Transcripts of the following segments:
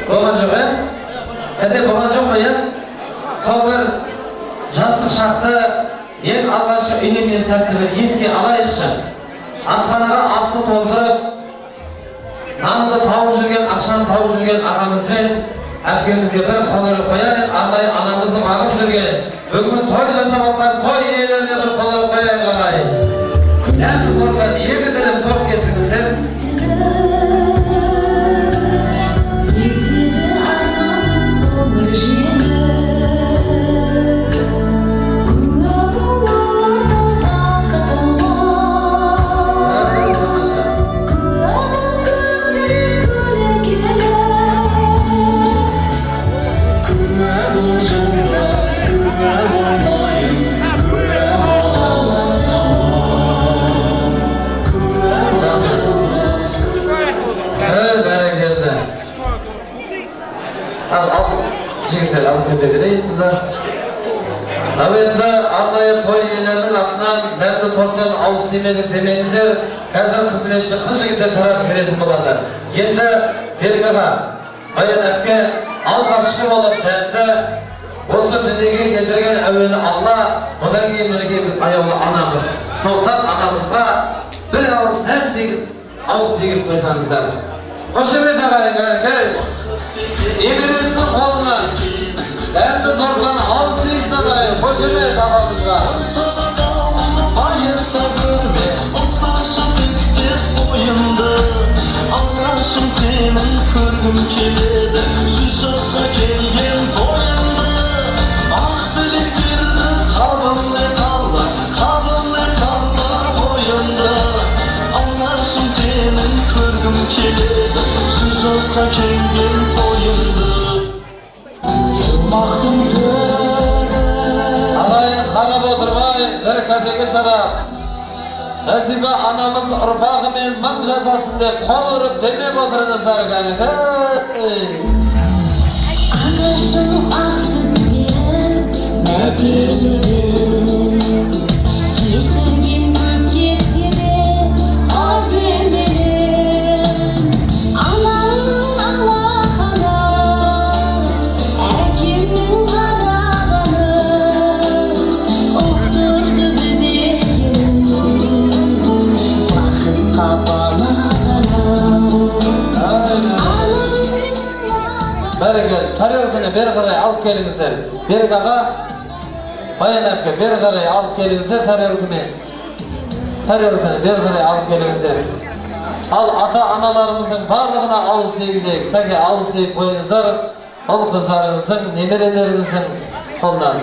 Болған жоқ, ә? Тәте болған жоқ қой, иә? Сол бір жастық шақты, ең алғашқы үйленген сәтті бір еске алайықшы. Асханаға асты толтырып, нанды тауып жүрген, ақшаны тауып жүрген ағамыз бен әпкемізге бір қол ұрып қояйық. Арнайы анамызды бағып жүрген, бүгін той жасап жатқан той иелеріне бір қол ұрып қояйық, ағайын. Дәмді торттан екі тілім торт кесіңіздер. Еседі арман қоңыр желі, Куә болатын бақытыма. Тамаша. Куә бол көңіл көлеңкелі. Куә бол, жұлдыз, куә болайын, куә бол Аллаға, куә бол, жұлдыз. Ей, бәрекелді. Ал, ал, жігіттер, алып кете берейік, қыздар. Ал енді арнайы той иелерінің атынан дәмді торттан ауыз тимедік демеңіздер, қазір қызметші қыз жігіттер таратып беретін болады. Енді Берік аға, Баян әпке, алғашқы болып дәмді осы дүниеге келтірген әуелі Алла, одан кейін мінекей біз аяулы анамыз. Тоқтап анамызға бір ауыз дәм дегіз, ауыз тигізіп қойсаңыздар. Қошемет, ағайын, кәнекей. Немересінің қолынан дәмді торттан ауыз тигізсін, ағайын. Қошемет ағамызға. Айырса көрме, ұсташы тіктеп бойымды. Анашым, сенің көргім келеді 100 жасқа келген тойыңды. Ақ тілектерді қабыл ет, Алла, қабыл ет, Алла, ойымды. Анашым, сенің көргім келеді 100 жасқа келген тойыңды. Бақтың төрі. Ағайын, қарап отырмай, бір кәдеге шарап. Нәсиба анамыз ұрпағымен мың жасасын деп қол ұрып демеп отырыңыздар, кәнекей. Анашым ақ сүт беріп мәпелеген, Кешірген көп кетсе де қатеменен. Анамның алақаны, әкемнің қарағаны, Ұқтырды біз екенін, бақытқа балағанын. Анамның Бәрекелді. Тарелканы бері қарай алып келіңіздер. Берік аға, Баян әпке, бері қарай алып келіңіздер тарелкамен. Тарелканы бері қарай алып келіңіздер. Ал ата аналарымыздың барлығына ауыз тигізейік. Сәке, ауыз тиіп қойыңыздар. Ұл қыздарыңыздың, немерелеріңіздің қолынан.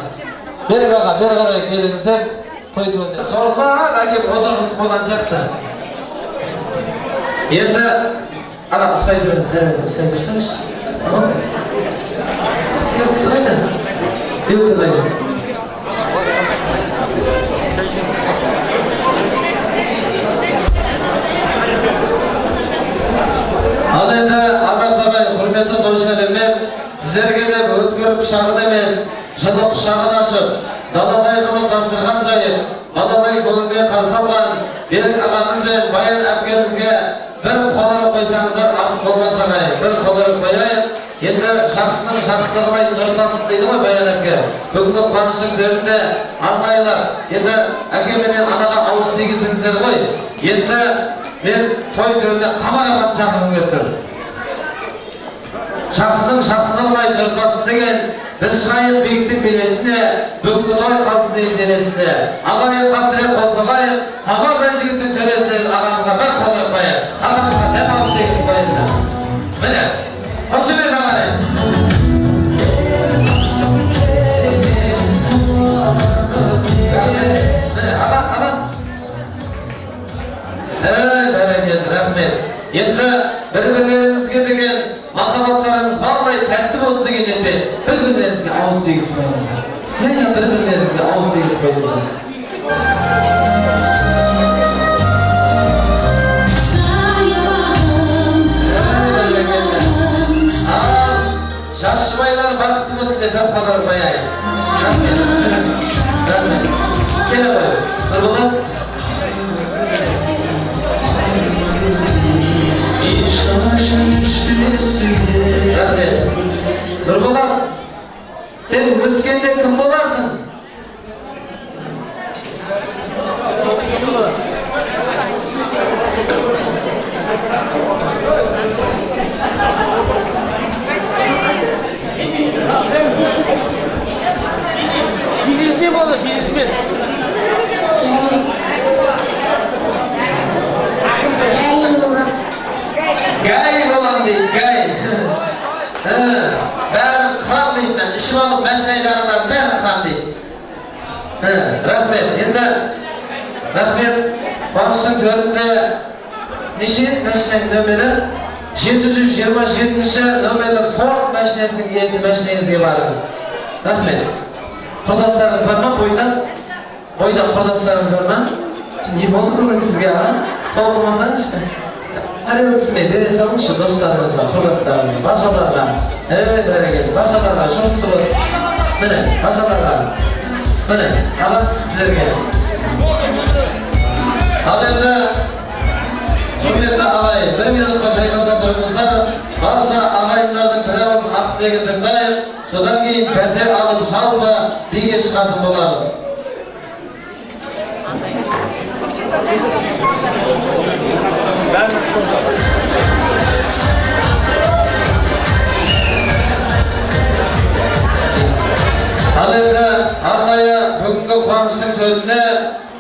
Берік аға, бері қарай келіңіздер. Той төріне. Зорлап әкеп отырғызып қойған сияқты. Енді аға, ұстай тұрыңыз, тарелка ұстай тұрсаңызшы. Tamam. Вилка қайда? Вилка қайда? Ал енді, ардақты ағайын, құрметті тойшы, сіздерге деп өткір пышағын емес, жылы құшағын ашып, даладай қылып дастархан жайып, баладай көңілмен қарсы алған Берік ағамыз бен Баян әпкемізге бір қол ұрып қойсаңыздар, артық болмас, ағайын. Бір қол ұрып қояйық. Енді жақсының жақсылығын нұртасын дейді ғой, Баян әпке. Бүгінгі қуаныштың төрінде арнайылар енді әке менен анаға ауыз тигіздіңіздер ғой. Енді мен той төріне Қамар ағамды шақырғым келіп тұр. Жақсының жақсылығын нұртасын деген, бір шығайық биіктің белесіне, бүгінгі той қалсын ел желесінде. Ағайын, қаттырақ қол соғайық. Қамардай жігіттің төресіне, ағамызға бір қол ұрып қояйық. Ағамызға дәм ауыз тигізіп қойыңыздар. Міне, қошемет, ағайын. Рахмет. Міне, аға, аға. Ей, бәрекелді, рахмет. Енді бір бірлеріңізге деген махаббаттарыңыз балдай тәтті болсын деген ниетпен бір бірлеріңізге ауыз тигізіп қойыңыздар. Иә, бір бірлеріңізге ауыз тигізіп қойыңыздар. Саябағым. Ей, бәрекелді. Ал жас жұбайлар бақытты болсын деп бір қол ұрып қояйық. Рахмет, рахмет. Келе ғой, Нұрболат. Ешқашан өшпеспін. Рахмет. Нұрболат, сен өскенде кім боласың? Бизнесмен болды, бизнесмен. Гай болам дейді, гай. Бәрін қырам дейді, ішіп алып машина айдағандар бәрін қырам дейді. Рахмет, енді рахмет. Қуаныштың төрінде неше машинаның нөмірі? 727-ші нөмірлі Форд машинасының иесі, машинаңызға барыңыз. Рахмет. Құрдастарыңыз бар ма бойда? Бойда құрдастарыңыз бар ма? Не болды бүгін сізге, а? Толқымасаңызшы. Әрі бере салыңызшы достарыңызға, құрдастарыңызға, башаларға. Бәрекелді, башаларға, жұмысты болсын. Міне, башаларға. Міне, аға, сіздерге. Ал енді, құрметті ағайын, бір минутқа жайғаса тұрыңыздар. Барша ағайындардың бір ауыз ақ тілегін тыңдайық. Содан кейін пәтер алып жалпы биге шығатын боламыз. Ал енді арнайы бүгінгі қуаныштың төрінде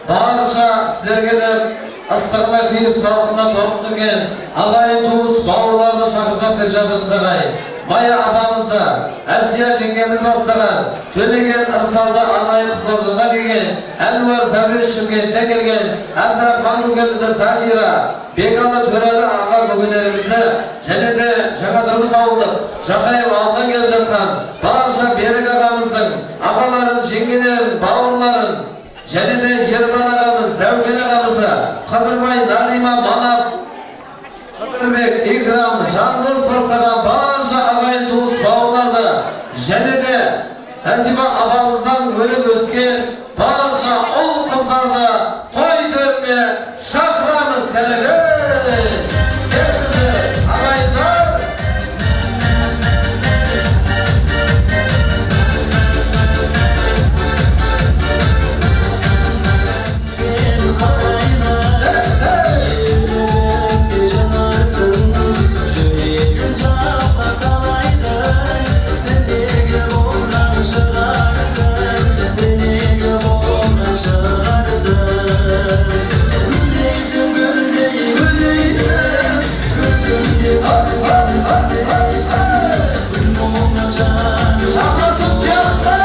барша сіздерге де ыстығына күйіп, салқынына тоңып жүрген ағайын туыс бауырларды шақырсақ деп жатырмыз ағайын. Мая апамызды, Әсия жеңгеміз бастаған, Төлеген Ырсалды арнайы Қызылордадан келген, Әнуар Зәуреш Шымкенттен келген, Әбдірахман көкемізді, Закира, Бекалы Төрәлі аға көкелерімізді, және де Жаңа Тұрмыс ауылдық Жақаев ауылынан келіп жатқан барша Берік ағамыздың ағаларын, жеңгелерін, бауырларын, және де Ерман ағамыз, Зәукен ағамызды, Қыдырбай, Нағима, Манап, Қыдырбек, Икрам, Жандос бастаған барша ағайын туыс бауырларды, және де Нәзиба апамыздан өніп өскен барша ұл қыздарды той төріне шақырамыз. Кәнекей! Келіңіздер, ағайындар! Жасасын тұяқтар!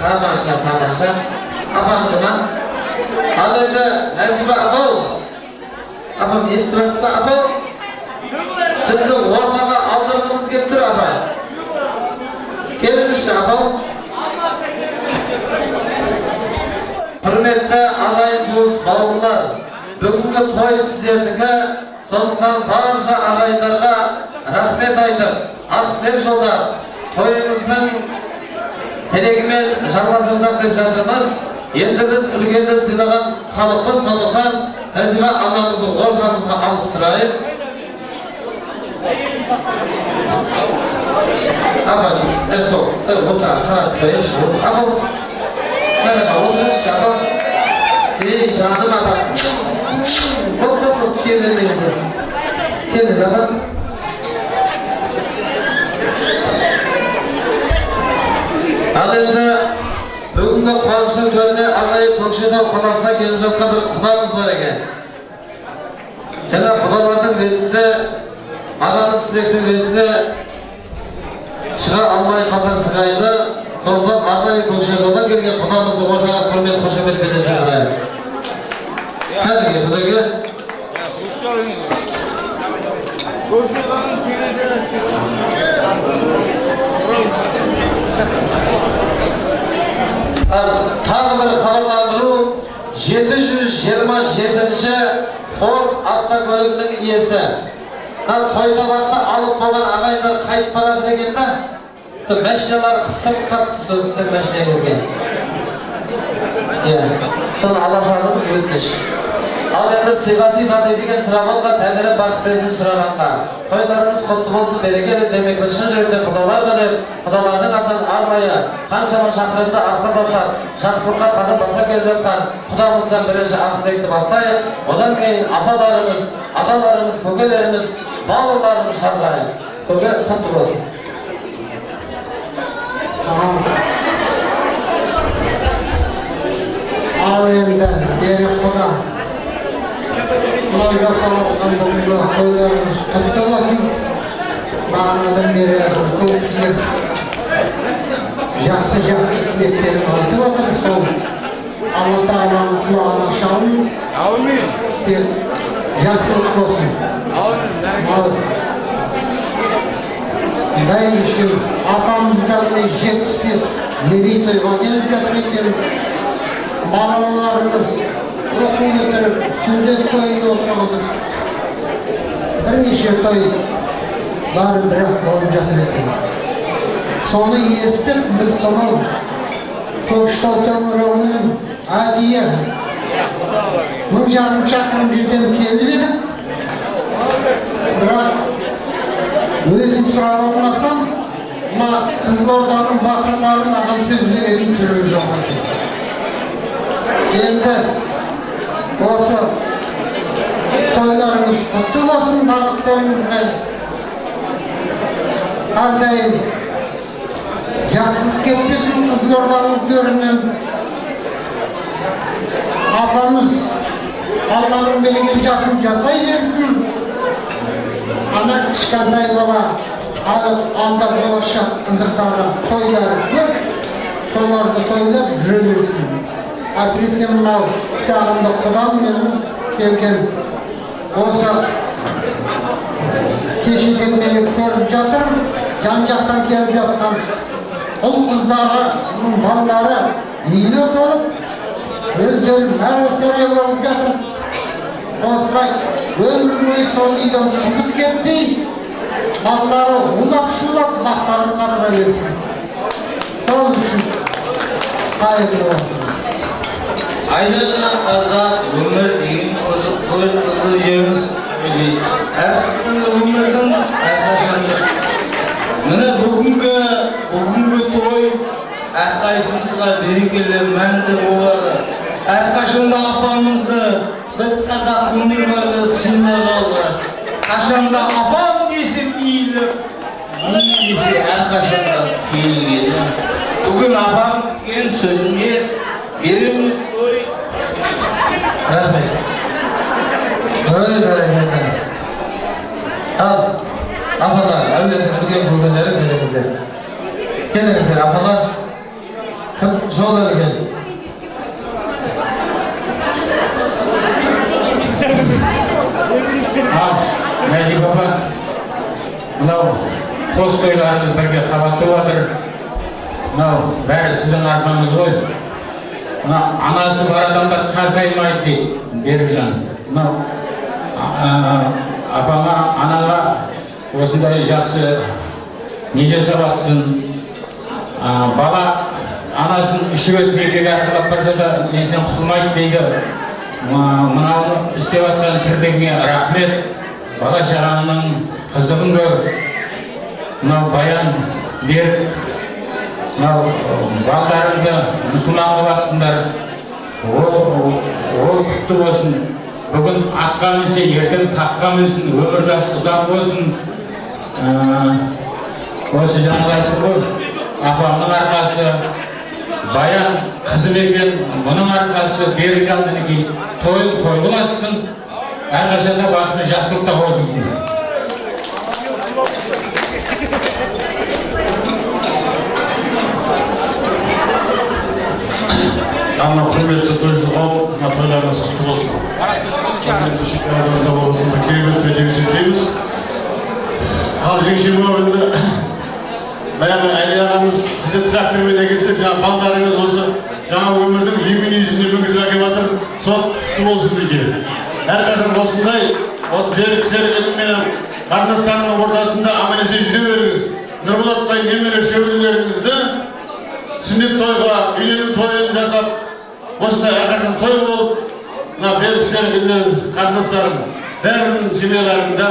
Тамаша, тамаша. Апамды ма? Ал енді Нәзиба апау. Апам, естіп жатсыз ба, апау? Сізді ортаға алдырғымыз келіп тұр, апа. Келіңізші, апау. Құрметті ағайын туыс бауырлар, бүгінгі той сіздердікі, сондықтан барша ағайындарға рахмет айтып, ақ тілек жолдап, тойымыздың тілегімен жалғастырсақ деп жатырмыз. Енді біз үлкенді сыйлаған халықпыз, сондықтан Нәзиба анамызды ортамызға алып тұрайық. Апа, сол, отқа қаратып қояйықшы. Апа, апа, отырыңызшы, апа. Ей, жаным апа. Болды, түсе бермеңіздер. Келіңіз, апа. Ал енді бүгінгі қуаныштың төріне арнайы Көкшетау қаласына келіп жатқан бір құдамыз бар екен. Және құдалардың ретінде, ағамыз тілектің ретінде шыға алмай қалған сыңайлы, сондықтан арнайы Көкшетаудан келген құдамызды ортаға құрмет қошеметпен шақырайық. Кәдімгі құдеке. Ал тағы бір хабарландыру: 727-ші Форд автокөлігінің иесі. Мына той табақты алып болған ағайындар қайтып барады екен да, сол машиналар қыстырып қапты сосын машинаңызға. Иә, соны ала салыңыз, өтініш. Ал енді сыйға сый татый деген сұрағанға, тәңірі бақыт берсін сұрағанға. Тойларыңыз құтты болсын, берекелі демекті шын жүректен құдалар тілеп, құдалардың атынан арнайы қаншама шақырымды артқа тастап, жақсылыққа қадам баса келе жатқан құдамыздан бірінші ақ тілекті бастайық. Одан кейін апаларымыз, аталарымыз, көкелеріміз, бауырларымыз шақырайық. Көке, құтты болсын. Ал енді берік құда, мынау жасап жатқан бүгінгі тойларыңыз құтты болсын. Бағанадан бері көп кісілер жақсы жақсы тілектерін айтып жатыр. Сол Алла Тағаланың құлағына шалын. Әумин. Тек жақсылық болсын. Ал бәйбіше апамыз да міне 75 мерейтойға келіп жатыр екен. Балаларымыз оқу бітіріп, сүндет тойын отырғызып, бірнеше той бар, бірақ болып жатыр екен. Соны естіп, біз сонау Көкшетау төңірегінен әдейі 1500 шақырым жерден келіп едік. Бірақ өзім сұрап алмасам, мына Қызылорданың батырлары маған сөз беретін түрі жоқ екен. Енді осы тойларыңыз құтты болсын барлықтарыңызға. Әрдайым жақсылық кетпесін Қызылорданың төрінен. Апамыз Алланың берген жасын жасай берсін. Ана кішкентай бала алда болашақ қызықтары, тойлары көп, соларды тойлап жүре берсін. Әсіресе мынау сағынды құдам менің келген осы кешеден бері көріп жатырмын, жан жақтан келіп жатқан ұл қыздарының балалары үйіне толып, өздері мәре-сәре болып жатыр. Осылай өмір бойы сол үйден қызып кетпей, балалары улап-шулап мақтарын қатыра берсін. Сол үшін қайырлы болсын. Айдана қазақ өмір деген осы той қызы жеміс дейді. Әрқашан өмірдің әрқашан. Міне бүгінгі той әрқайсымызға берекелі, мәнді болады. Әрқашанда апамызды біз қазақ өмір бойы сыйлағалы. Қашанда апам десем иіліп, десе әрқашанда келгені. Бүгін апам келген сөзіне береміз той. Рахмет. Ой, бәрекелді. Ал, апалар, әулеттің үлкен көкелері, келіңіздер. Келіңіздер, апалар. Кім жол үлкен? Ал, Нәжіп апа, мынау қос тойларымыз бірге қабат болып жатыр. Мынау бәрі сіздің арқаңыз ғой. Мына анасы бар адамдар қартаймайды дейді Берікжан. Мынау апаңа, анаңа осындай жақсы не жасап жатсың. Бала анасын үш рет меркеге арқалап барса да несінен құтылмайды дейді. Мынауны істеп жатқан тірлігіңе рахмет. Бала шағаңның қызығын көр. Мынау Баян, Берік, мынау балдарыңды мұсылман қылып жатсыңдар. Ол құтты болсын. Бүгін атқа мінсе, ертең таққа мінсін, өмір жасы ұзақ болсын. Осы жаңа айттым ғой, апамның арқасы, Баян қызым екен, мұның арқасы, Берікжан мінекей тойын той қыласың, әрқашанда басына жақсылықта қосылсын. Ана құрметті тойшы қауым, мына тойларыңыз құтты болсын. Керемет той деп есептейміз. Ал жеңеше мынау енді баяғы Әли ағамыз сіздер трактормен әкелсек, жаңа балдарыңыз осы жаңа өмірдің люминизіне мінгізіп әкеліп жатыр. Сол құтты болсын мінекей. Әрқашан осындай осы берік серік менен қарындастарының ортасында аман есен жүре беріңіз. Нұрболаттай немере шөберелеріңізді сүннет тойға, үйлену тойын жасап, осындай әрқашан той болып, мына берік серік қарындастарым бәрінің семьяларында,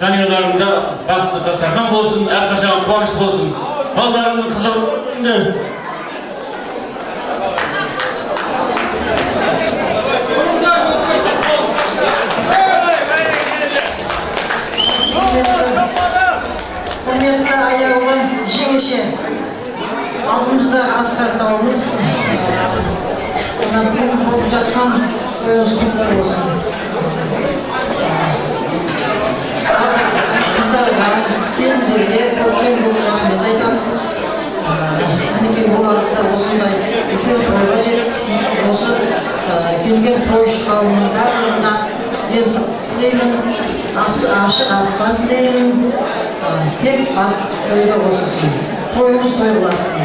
жанұяларында бақытты дастархан болсын, әрқашан қуаныш болсын. Балдарымның қызы Құрметті аяулы жеңеше, алдымыздағы асқар тауымыз, мына бүгін болып жатқан тойымыз құтты болсын. Қыздарға, келіндерге үлкен көп рахмет айтамыз. Мінекей оларды да осындай үлкен тойға жеткізсін. Осы келген тойшы қауымның барлығына денсаулық тілеймін, ашық аспан тілеймін. Тек бақытты тойда қосылсын. Тойымыз той болсын.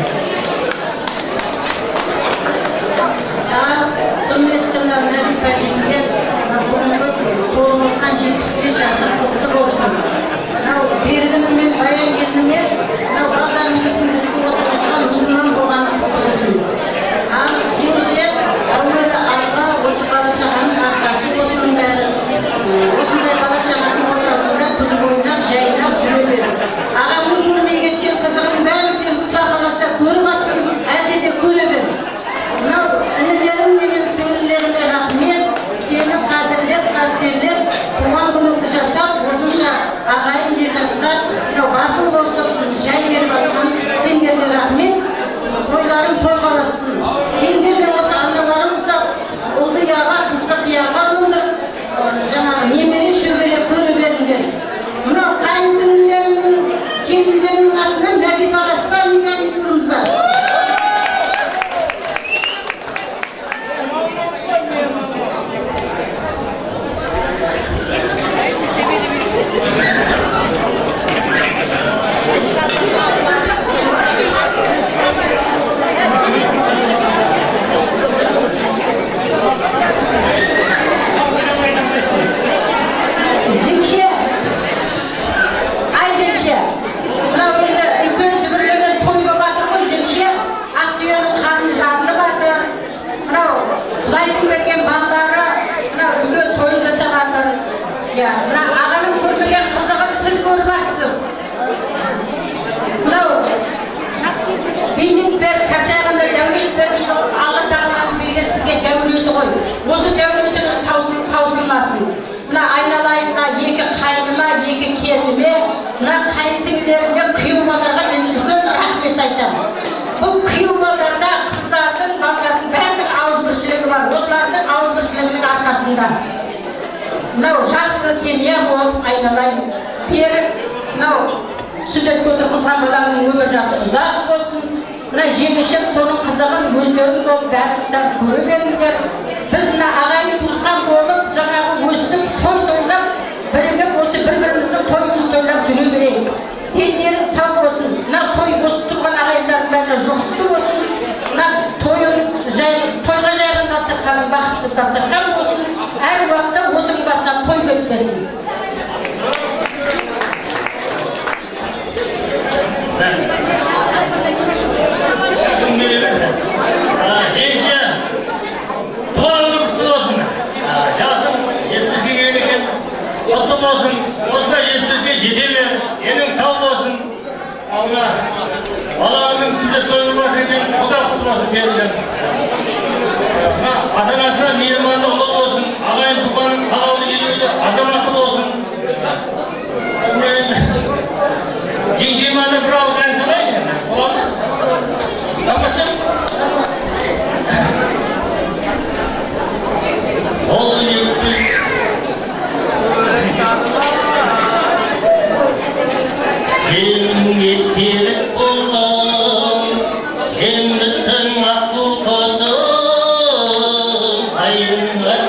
Құрметті мына Нәзипа жеңге, мына бүгінгі толып отқан 75 жасың құтты болсын. Мынау Бердінің мен Баян келініме мынау балдарымыздың сүндетке отырғызған мұсылман болғаны құтты болсын. Ал жеңеше, әуелі алға осы бала шағаның арқасы осының бәрі. Осындай бала шағаның ортасында күліп ойнап, жайнап жүре бер. Ағамның көрмей кеткен қызығының бәрін сен Құда қаласа көріп атсың, әлде де көре бер. Мынау інілерім менен сіңлілеріме рахмет, сені қадірлеп, қастерлеп, туған күніңді жасап, осынша ағайын жекжаттар, мынау басын қосып, жай беріп жатқан сендерге рахмет. Тойларың той қалассын. Сендер де осы аналарың ұқсап, ұлды ұяға, қызды қияға қондырып, жаңағы немере шөбере көре беріңдер. Мынау қайын сіңлілерімнің, келіндерімнің атынан Нәзипаға спальный гарнитурымыз бар. Жеңше, ай жеңше, мынау енді үлкен дүбірлеген той болып жатыр ғой жеңше, ақ түйенің қаны жарылып жатыр. Мынау Құдайдың берген балдары мынау үлкен той жасап жатыр. Иә, мына ағаның көрмеген қызығын сіз көріп жатсыз. Мынау бейнет беріп, қартайғанда дәулет бер дейді ғой, Алла тағаланың берген сізге дәулеті ғой. Осы дәулетіңіз таусылмасын. Мына айналайынға екі қайныма, екі келініме, мына қайын сіңлілеріме, күйеу балдарға мен үлкен рахмет айтамын. Бұл күйеу балдарда қыздардың, балдардың бәрінің ауызбіршілігі бар. Осылардың ауызбіршілігінің арқасында мынау жақсы семья болып айналайын берік, мынау сүндетке отырғызған баламның өмір жасы ұзақ болсын. Мына жеңешем соның қызығын өздерің болып барлықтар көре беріңдер. Біз мына ағайын туысқан болып жаңағы өстіп той тойлап бірігіп осы бір-біріміздің тойымызды тойлап жүре берейік. Дендерің сау болсын. Мына той осы тұрған ағайындардың бәріне жұғысты болсын. Мына тойға жайған дастарханың бақытты дастархан болсын. Әр уақытта отың басына той келіп келсін. Жеңше, туған күнің құтты болсын. Жасың 70-ке келген екен, құтты болсын. Осындай 70-ке жете бер, денің сау болсын. Алла балаңның сүндет тойы бар екен, құда құтты болсын берілген. Ата-анасына мейірманды ұлы болсын, ағайын туғанның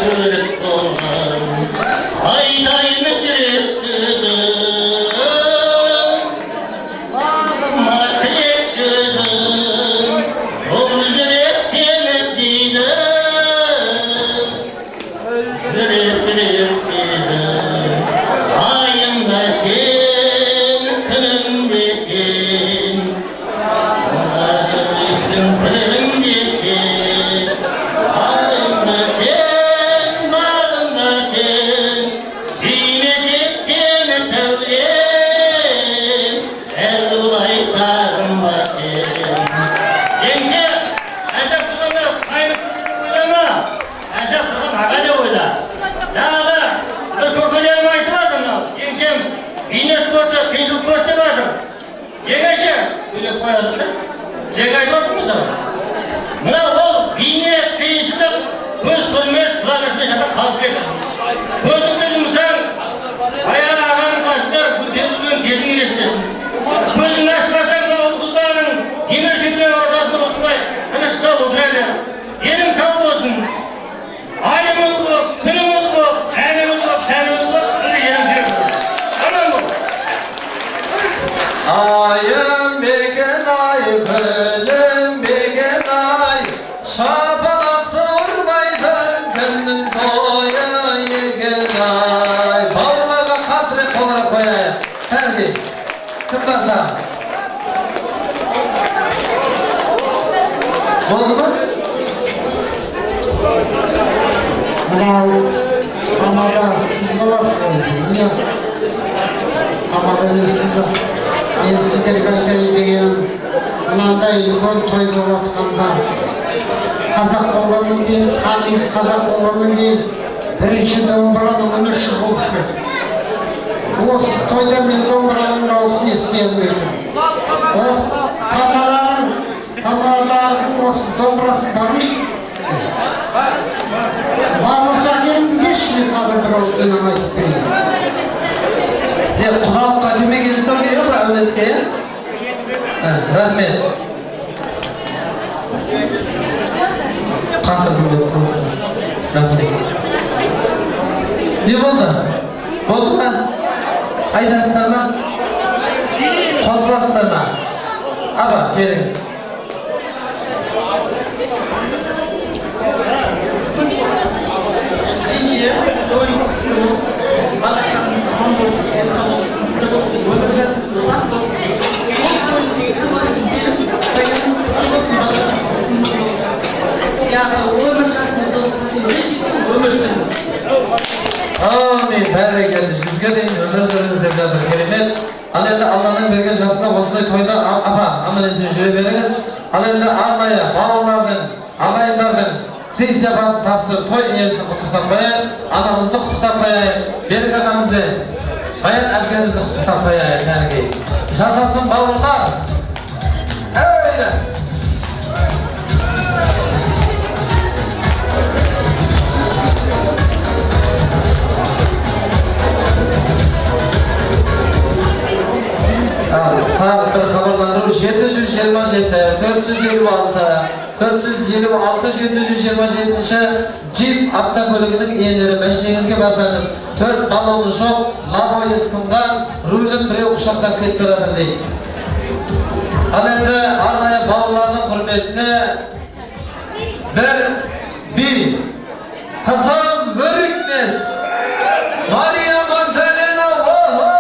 Көрік болған. Айтайын жүрек сөзін, бағыма тілек сөзін, бұл жүрек сені іздейді. Жүрек, жүрек сезім, айым да сен, күнім де сен. Күнім де сен, айым да сен, бағым да сен. Сүймесем сені сәулем, әлі бұлай сағынба сен. Жеңше, әзәп тұрғанда қайын ойлама, әзәп тұрған аға деп ойла. Жаңағы бір көкелерім айтып жатыр мынау, жеңшем бейнет көрді, қиыншылық көрді деп жатыр. Жеңеше, сөйлеп қояды да. Жеңе айтып жатырмын саған. Мына ол бейнет, қиыншылық көз көрмес, құлақ естімес жақта қалып кетті. Көзіңді жұмсаң, баяғы ағаның қасында гүлден кезің елестесін. Көзіңді ашпасаң, мына ұл қыздарының немере шөберенің ортасында осылай тыныштап отыра бер. Денің сау болсын. Айымыз болып, күніміз болып, әніміз болып, сәніміз болып, күнде елің берік болсын. Аман бол. Айым бекен ай, күнім бекен ай, шапалақты ұрмайтын күннің тойы екен ай. Бауырларға қаттырақ қоңырау қояйық. Кәнекей, кім бар тағы? Болды ма? Мынау тамада сіз боласыз ғой, міне, тамада емессіз ба? Мен сіздерге айтайын дегенім, мынандай үлкен той болып жатқанда, қазақ болғаннан кейін, халқымыз қазақ болғаннан кейін бірінші домбыраның үні шығушы. Осы тойда мен домбыраның дауысын ести алмай тұрмын. Осы тамадалардың, тамадалардың осы домбырасы бар ма? Бар болса әкеліңіздерші, мен қазір бір ауыз өлең айтып берейін. Не, құдалыққа кеме келсе керек қой әулетке, иә? Ә, рахмет. Қантыр гүлдеп тұр. Рахмет. Не болды? Болды ма? Айтасыздар ма? Қосыласыздар ма? Апа, келіңіз. Жеңше, тойыңыз құтты болсын, бала шағаңыз аман болсын, денсаулығыңыз мықты болсын, өмір жасыңыз ұзақ болсын. Қос тойыңыз құтты болсын, келін тойыңыз құтты болсын, балаларыңыз болсын. Яғни өмір жасыңыз ұзақ болсын, жүз өмір сүріңіз. Әмин, бәрекелді, 100-ге дейін өмір сүріңіз деп жатыр, керемет. Ал енді Алланың берген жасына осындай тойда апа, аман есен жүре беріңіз. Ал енді арнайы бауырлардың, ағайындардың сый сияпатын тапсырып той иесін құттықтап қояйық, анамызды құттықтап қояйық, Берік ағамыз бен Баян әпкемізді құттықтап қояйық, кәнекей. Жасасын бауырлар. Әйді! Ал, тағы бір хабарландыру: 727, 456, 456, 727-ші джип автокөлігінің иелері, машинеңізге барсаңыз, 4 баллоны жоқ, лобойы сынған, рулін біреу құшақтап кетіп бара жатыр дейді. Ал енді арнайы бауырлардың құрметіне бір би, Қызыл Мөрікмес, Мария Магдалена, о-хо-хо!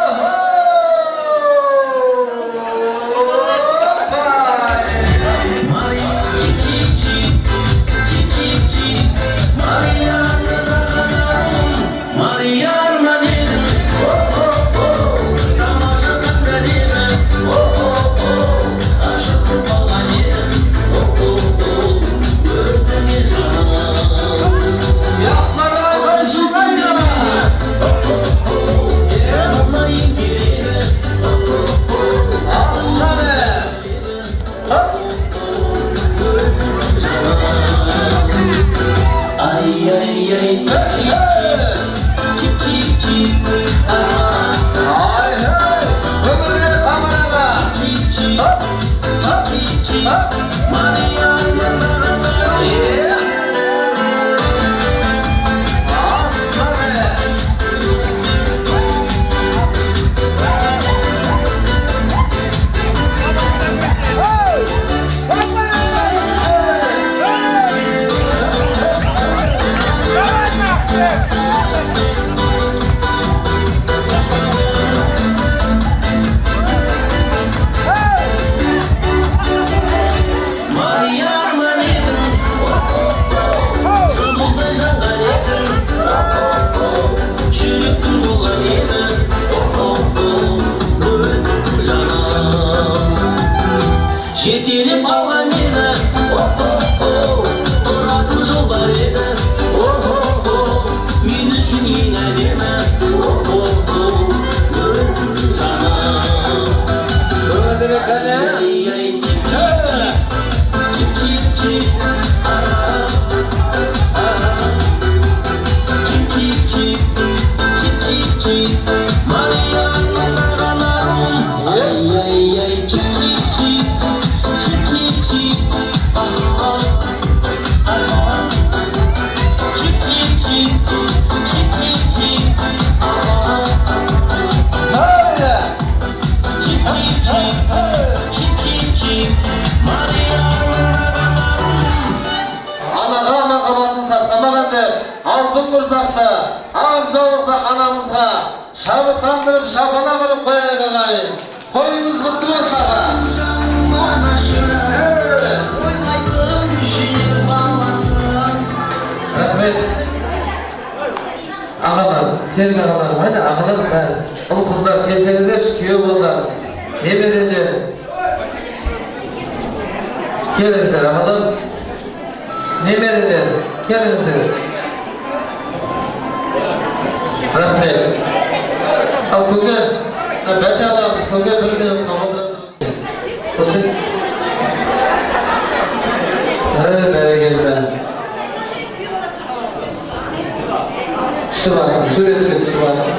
Жетелеп алған ені, о-о-о, тұратын жол бар еді, о-о-о, мен үшін ең әдемі, о-о-о, өзіңсің жаным. Ай-ай, чип-чип-чип, чип-чип-чип, а-а-а, чип-чип-чип, чип-чип-чип, Мария, ай-ай-ай, чип-чип-чип. Чип-чип-чип, а-а-а, чип-чип-чип, чип-чип-чип, а-а-а, чип-чип-чип, чип-чип-чип, Мария. Анаға махаббатын сақтамаған деп, алтын құрсақты, ақ жаулықты анамызға шабыттандырып, шапалақ ұрып қояйық, ағайын. Тойыңыз құтты болсын, аға. Рахмет. Ағалар, серік ағаларым, қайда ағалар бәрі? Ұл қыздар келсеңіздерші, күйеу балалар, немерелер. Келіңіздер, ағалар. Немерелер, келіңіздер. Рахмет. Ал көке, Бәте ағамыз, көке бір минут қабылдап. Бәрекелді. Түсіп алсын, суретке түсіп алсын.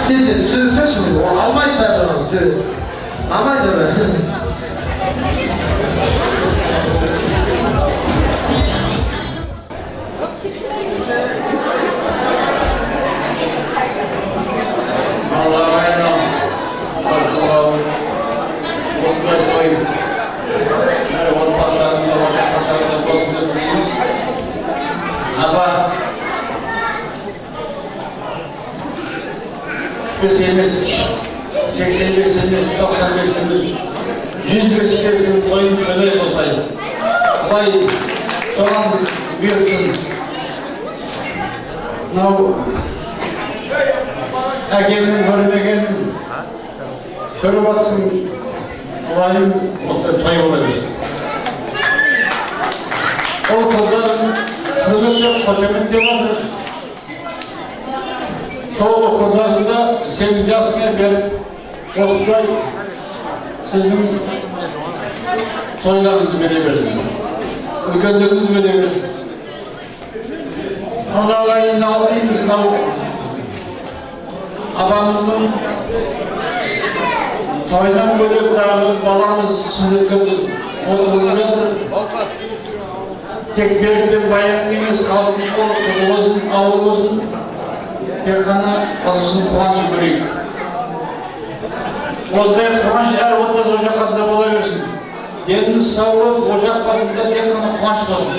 Тез түсірсеші, алмайды бәрі оны сурет. Алмайды оны. Allah'a emanet olun. Осындай той әр отбасыларында, ошақ болсын деп тілейміз. Апа, біз емес, 85 емес, 95 емес, 105-те сенің тойың тойлай осылай. Құдай соған бұйыртсын. Мынау әкемнің көрмегенін көріп жатсың, Құдайым осылай той бола берсін. Ол қыздар құрметтеп, қошеметтеп жатыр. Сол қыздарды да сенің жасыңа беріп, осылай сіздің тойларыңызды бере берсін. Үлкендеріңізді бере берсін. Алдағы айында алдаймыз, мынау апамыздың тойдан бөлек тағы баламыз сүндетке отырғызып жатыр. Тек Берік пен Баянның емес, халықтың қызы болсын, ауыл болсын, тек қана қызымыздың қуанышын көрейік. Осындай қуаныш әр отбасы ошақ қасында бола берсін. Деніңіз сау болып, ошақ басында тек қана қуаныш болсын.